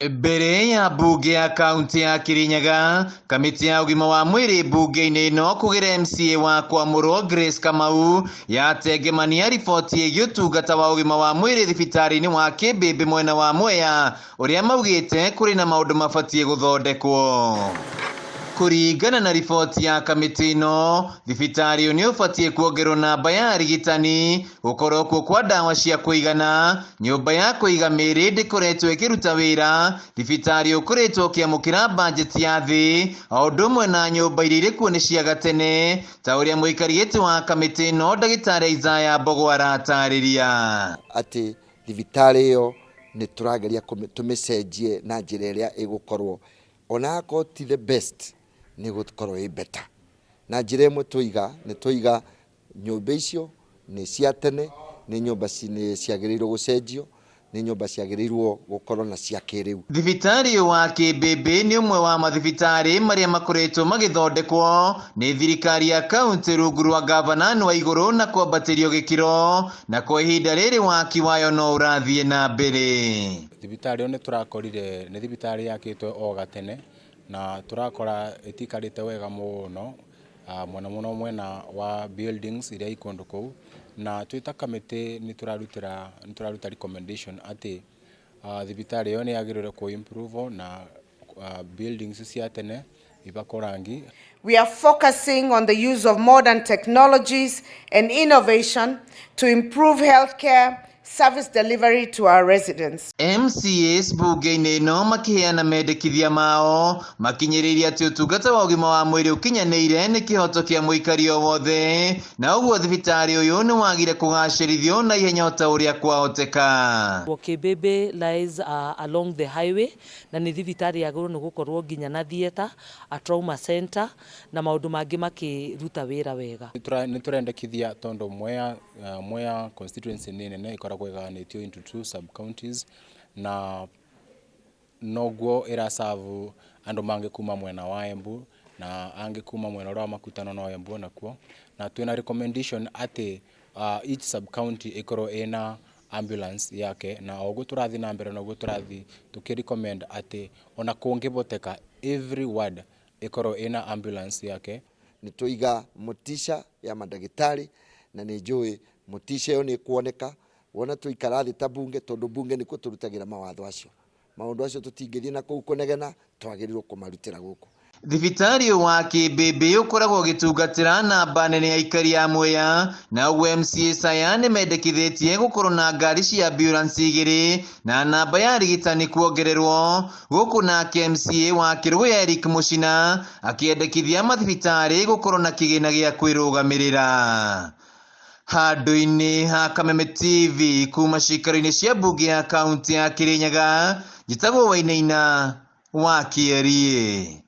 Mbere ya mbunge ya kaunti ya Kirinyaga, kamĩtĩ ya ũgima wa mwĩrĩ mbunge-inĩ ĩno kũgĩra MCA wa kwamũrwo Grace Kamau yatengemania riboti ĩgiĩ ũtungata wa ũgima wa mwĩrĩ thibitarĩ-inĩ wa Kĩmbĩmbĩ mwena wa Mwea ũrĩa maugĩte kũrĩ na maũndũ mabatiĩ gũthondekwo. Kũringana na riboti ya kamĩtĩ ĩno, thibitarĩ ũyũ nĩ ũbatiĩ kuongererwo namba ya arigitani, gũkorwo kuo kwa ndawa cia kũigana, nyũmba ya kũiga mĩĩrĩ ndĩkoretwo ĩkĩruta wĩra, thibitarĩ ũkoretwo ũkĩamũkĩra mbanjeti ya thĩ, o ũndũ ũmwe na nyũmba iria irĩ kuo nĩ cia gatene, ta ũrĩa mũikari gĩtĩ wa kamĩtĩ ĩno ndagĩtarĩ Isaiah Mbogo aratarĩria. Atĩ thibitarĩ ĩyo nĩ tũrageria tũmĩcenjie na njĩra ĩrĩa ĩgũkorwo ona akorwo ti the best, nĩ ĩgũkorwo ĩ better. Na njĩra ĩmwe tũiga nĩ tũiga nyũmba icio nĩ cia tene, nĩ nyũmba ciagĩrĩirwo gũcenjio, nĩ nyũmba ciagĩrĩirwo gũkorwo na cia kĩrĩu. Thibitarĩ ũyũ wa Kĩmbĩmbĩ nĩ ũmwe wa mathibitarĩ marĩa makoretwo magĩthondekwo nĩ thirikari ya kaunti rungu rwa gavana Anne Waigũrũ na kwambatĩrio gĩkĩro, na kwa ihinda rĩrĩ waki wayo no ũrathiĩ na mbere. Thibitarĩ ĩyo nĩ tũrakorire nĩ thibitarĩ yakĩtwo o gatene na tũrakora ĩtikarĩte wega mũno, mũno mũno mwena wa buildings iria i kũndũ kũu, na twĩ ta kamĩtĩ nĩ tũrarutĩra nĩ tũraruta recommendation atĩ thibitarĩ ĩyo nĩ yagĩrĩirwo kũ improve na buildings cia tene ibakwo rangi. We are focusing on the use of modern technologies and innovation to improve healthcare service delivery to our residents. MCAs mbunge-inĩ ĩno makĩheana mendekithia mao makinyĩrĩirie atĩ ũtungata wa ũgima wa mwĩrĩ ũkinyanĩire nĩ kĩhoto kĩa mũikari o wothe, na ũguo thibitarĩ ũyũ nĩ wagire kũgacĩrithio na ihenya o ta ũrĩa kwahoteka. Kĩmbĩmbĩ lies along the highway na nĩ thibitarĩ yagĩrĩirwo nĩ gũkorwo nginya na theatre, a trauma center na maũndũ mangĩ makĩruta wĩra wega. Nĩ tũrendekithia tondũ Mwea constituency nĩ nene, ĩkoragwo ĩgayanĩtio into two sub counties, na noguo ĩraserve andũ mangĩ kuma mwena wa Embu na angĩ kuma mwena ũrĩa wa Makutano no Embu onakuo, na twĩna recommendation atĩ each sub county ĩkorwo ĩna ambulance yake, na o ũguo tũrathiĩ na mbere noguo tũrathiĩ tũkĩ recommend atĩ ona kũngĩhoteka every ward ĩkorwo ĩna ambulance yake. Nĩ tũiga motisha ya mandagĩtarĩ na nĩ njũĩ motisha ĩyo nĩ ĩkuoneka wona tũikara thĩ ta bunge, tondũ bunge nĩkuo tũrutagĩra mawatho acio. Maũndũ acio tũtingĩthiĩ na kũu kũnegena, twagĩrĩirwo kũmarutĩra gũkũ. Thibitarĩ ũyũ wa Kĩmbĩmbĩ ũkoragwo ũgĩtungatĩra namba nene ya aikari a Mwea, na ũguo MCA Saya nĩ mendekithĩtie gũkorwo na ngari cia ambulance igĩrĩ na namba ya arigitani kuongererwo, gũkũ nake MCA wa Kĩrũgũya Eric Mũcina akĩendekithia mathibitarĩ gũkorwo na kĩgĩna gĩa kwĩrũgamĩrĩra. Handũ-inĩ ha Kameme TV kuma cikaro-inĩ cia mbunge ya kaunti ya Kirinyaga, njĩtagwo Wainaina wa Kĩeriĩ.